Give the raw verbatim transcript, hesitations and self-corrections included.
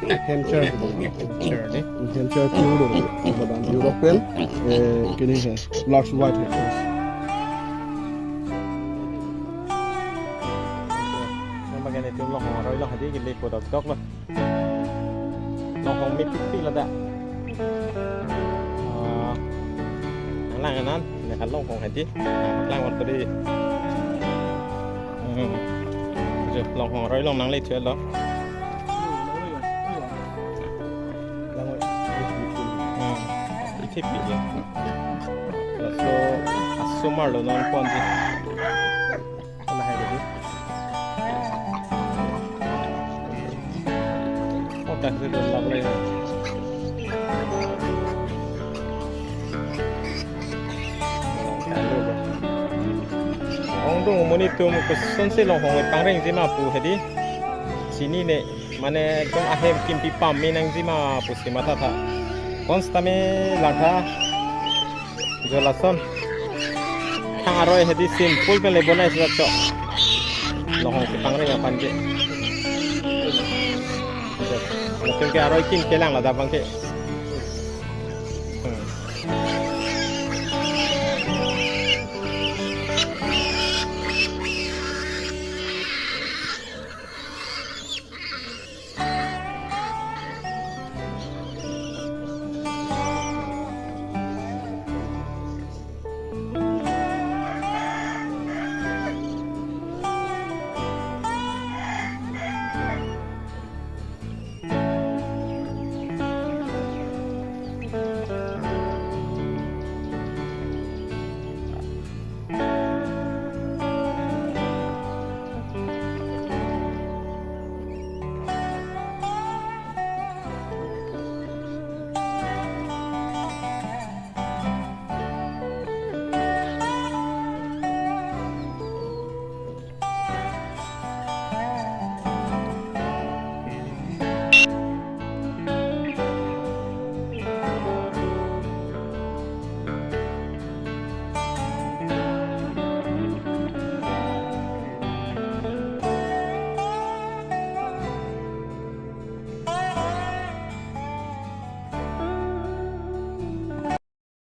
Hampshire. Hampshire, ne? Hampshire pure do. Lapen, eh, kini he, large white hampshire. Nang bagan itum longhong aroi along hadi kili podok dok lo. Longhong mepik pik lo da. Ah, lang anan, ne ha longhong hadi. Ah, lang wan tadi. Hmm. Jo, longhong aroi along nangle thulo. Lang wan. Hmm. Ithip pik ya. Laso, asomar lo non ponji. Lahai dei. Oh, dah sudah lama ya. Ongdung amonit atum kosonsi longhong pangrengji ma pu hedi. Chinine, mane ekdom ahem kimpi pame nangji ma pusi mathatha. Konsitame langtha. Jo lason. Thang aroi hedi simple pen le bonai sila chok. Longhong kepangreng aphan ke. Latum ke aroi kin kelang ladak abang ke.